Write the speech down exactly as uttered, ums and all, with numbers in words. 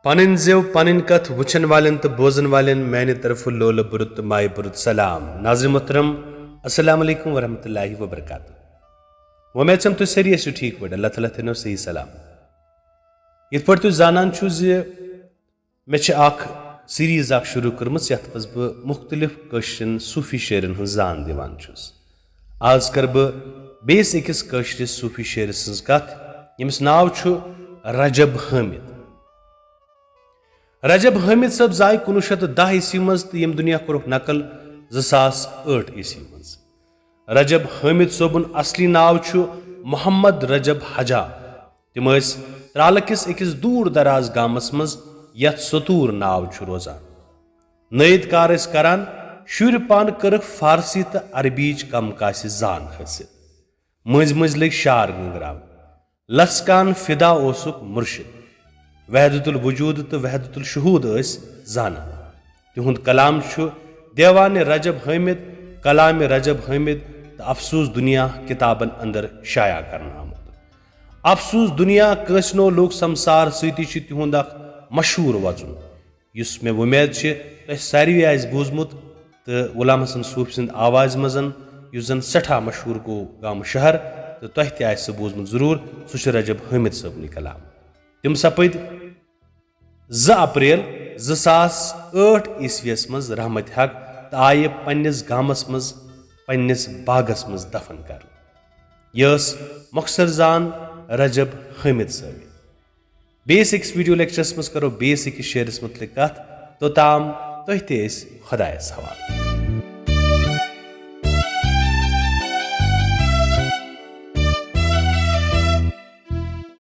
پنٕنۍ زٮ۪و، پنٕنۍ کتھ وٕچھن والٮ۪ن تہٕ بوزن والٮ۪ن میانہِ طرفہٕ لولہٕ بُرُت تہٕ مایہِ بُرُت سلام۔ ناظرین محترم، السلام علیکم ورحمۃ اللہ وبرکاتہ۔ وۄمید چھم تُہۍ سٲری ٲسِو ٹھیٖک پٲٹھۍ، اللہ تعالیٰ تھٲینو صحیح سلام۔ یِتھ پٲٹھۍ تُہۍ زانان چھِو زِ مےٚ چھِ اکھ سیریز اکھ شروع کٔرمٕژ، یتھ منٛز بہٕ مُختٔلِف کٲشرٮ۪ن صوٗفی شٲعرن ہٕنٛز زان دِوان چھُس۔ آز کرٕ بہٕ بیٚیِس أکِس کٲشرِس صوٗفی شٲعرٕ سٕنٛز کتھ، ییٚمِس ناو چھُ رجب حٲمد۔ رجب حٲمد صٲب زاے کُنوُہ شیٚتھ تہٕ دَہ عیسوی منٛز تہٕ ییٚمہِ دُنیا کوٚرُکھ نقل زٕ ساس ٲٹھ عیسوی منٛز۔ رجب حٲمد صٲبُن اصلی ناو چھُ محمد رجب حجا۔ تِم ٲسۍ ترالہٕ کِس أکِس دوٗر دراز گامس منٛز، یتھ ستوٗر ناو چھُ روزان۔ نٲیِد کار ٲسۍ کران، شُرۍ پانہٕ کٔرٕکھ فارسی تہٕ عربیچ کم کاسہِ زان حٲصِل۔ مٔنٛزۍ مٔنٛزۍ لٔگۍ شعر گنٛگراوٕنۍ۔ لژھ کان فدا اوسُکھ مرشد، وحدت الوجود تہٕ وحدت الشہود ٲسۍ زانان۔ تِہُنٛد کلام چھُ دیوان رجب حٲمد، کلام رجب حٲمد تہٕ افسوس دنیا کتابن اندر شایع کرنہٕ آمُت۔ افسوس دنیا کٲنٛسہِ نو لوک سمسار سۭتی چھُ تِہُنٛد اکھ مشہوٗر وژُن، یُس مےٚ وۄمید چھِ تۄہہِ ساروٕے آسہِ بوٗزمُت، تہٕ غلام حسن صوفی سٕنٛدِ آوازِ منٛز، یُس زن سٮ۪ٹھاہ مشہوٗر گوٚو گامہٕ شہر، تہٕ تۄہہِ تہِ آسہِ سُہ بوٗزمُت ضروٗر، سُہ چھُ رجب حٲمد صٲبنٕے کلام۔ تِم سپٕدۍ زٕ اپریل زٕ ساس ٲٹھ عیسویس منٛز رحمت حق تہٕ آیہِ پننِس گامس منٛز، پننِس باغس منٛز دفن کرنہٕ۔ یہِ ٲس مۄخصر زان رجب حٲمد صٲبٕنۍ۔ بیٚیِس أکِس ویڈیو لیکچرس منٛز کرو بیٚیِس أکِس شٲعرس مُتعلق کتھ۔ توٚتام تُہۍ تہِ ٲسۍ خۄدایس حوالہٕ۔